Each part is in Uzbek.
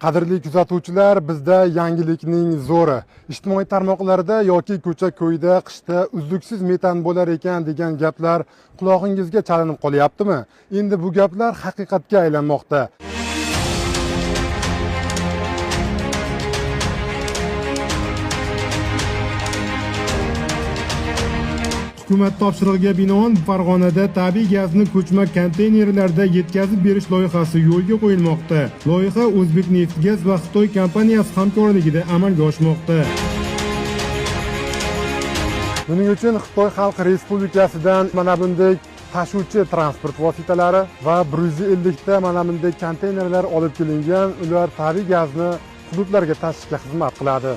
Qadrli kuzatuvchilar, bizda yangilikning zo'ri. Ijtimoiy tarmoqlarda yoki ko'cha-ko'yda qishda uzluksiz metan bo'lar ekan degan gaplar qulog'ingizga chalinib qolyaptimi? Endi bu gaplar haqiqatga aylanmoqda. Hukumat topshirig'iga binoan Farg'onada tabiiy gazni ko'chma konteynerlarda yetkazib berish loyihasi yo'lga qo'yilmoqda. Loyiha O'zbekneftgaz va Xitoy kompaniyasi hamkorligida amalga oshmoqda. Buning uchun Xitoy Xalq Respublikasidan mana bunday tashuvchi transport vositalari va 150 ta mana bunday konteynerlar olib kelingan. Ular tabiiy gazni hududlarga tashishga xizmat qiladi.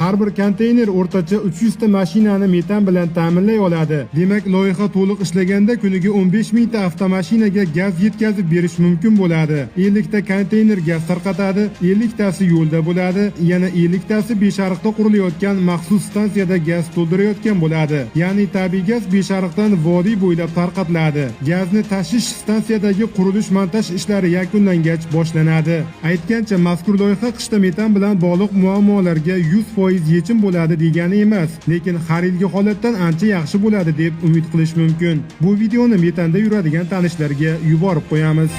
Har bir konteyner o'rtacha 300 ta mashinani metan bilan ta'minlay oladi. Demak, loyiha to'liq ishlaganda kuniga 15 mingta avtomashinaga gaz yetkazib berish mumkin bo'ladi. 50 ta konteyner gaz tarqatadi, 50 tasi yo'lda bo'ladi, yana 50 tasi Beshariqda qurilayotgan maxsus stansiyada gaz to'ldirayotgan bo'ladi. Ya'ni tabiiy gaz Beshariqdan vodiy bo'ylab tarqatiladi. Gazni tashish stansiyadagi qurilish montaj ishlari yakunlangach boshlanadi. Aytgancha, mazkur loyiha qishda metan bilan bog'liq muammolarga 100% yechim bo'ladi degani emas, lekin har yilgi holatdan ancha yaxshi bo'ladi deb umid qilish mumkin. Bu videoni metanda yuradigan tanishlarga yuborib qo'yamiz.